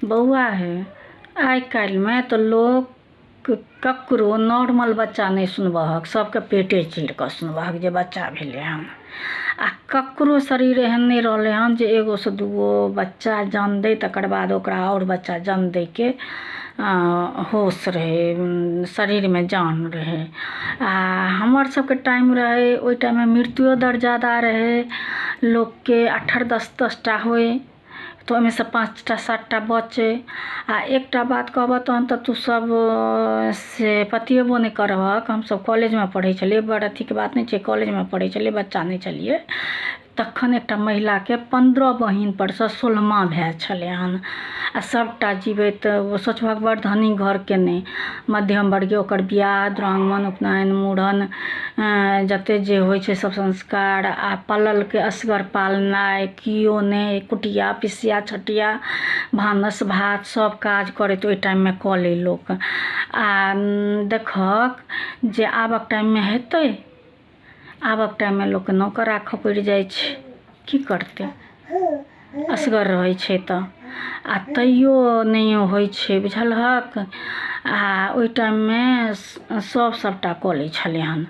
बौआ हे, आइ काल्हिमे तऽ लोक ककरो नॉर्मल बच्चा नहि सुनबहक, सबके पेटे चीर कऽ सुनबहक जे बच्चा भेलै हन। आ ककरो शरीर एहन नहि रहलै हन जे एगोसँ दूगो बच्चा जन्म दै, तकर बाद ओकरा आओर बच्चा जन्म दैके होश रहै, शरीरमे जान रहै। आ हमर सबके टाइम रहै, ओहि टाइममे मृत्युओ दर जादा रहै लोकके। 8 8 10 10टा होइ तऽ ओहिमेसँ 5टा 7टा बचै। आ एकटा बात कहबऽ तहन तऽ तू सब से पतिएबो नहि करबहक। हमसब कॉलेजमे पढ़ै छलियै, बड़ अथीके बात नहि छै, कॉलेजमे पढ़ै छलियै, बच्चा नहि छलियै तखन। एकटा महिलाके 15 बहिन परसँ 16मा भाय छलै हन आ सबटा जीवैत। सोचबहक बड़ धनी घरके नहि, मध्यम वर्गीय। ओकर बियाह, दुरागमन, उपनयन, मूड़न, जते जे होइ छै सब संस्कार आ पललके असगर पालनाइ, केओ नहि, कुटिया पिसिया छटिया भानस भात सब काज करैत ओहि टाइममे कऽ लै लोक। आ देखहक जे आबक टाइममे हेतै? आबक टाइममे लोकके नौकर राखऽ पड़ि जाइ छै। की करतै? असगर रहै छै तऽ आ तैयो नहि होइ छै, बुझलहक? आ ओहि टाइममे सब सबटा कऽ लै छलै हन,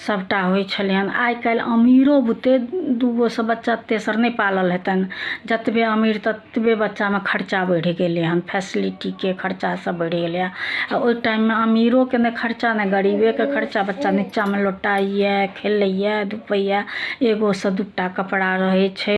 सबटा होइ छलै हन। आइ काल्हि अमीरो बुते दूगोसँ बच्चा तेसर नहि पालल हेतनि। जतबे अमीर ततबे बच्चामे खर्चा बढ़ि गेलै हन, फैसिलिटीके खर्चा सब बढ़ि गेलै। आ ओहि टाइममे अमीरोके नहि खर्चा, नहि गरीबेके खर्चा। बच्चा निच्चामे लोटाइए, खेलैए, धुपैए, एगोसँ दूटा कपड़ा रहै छै।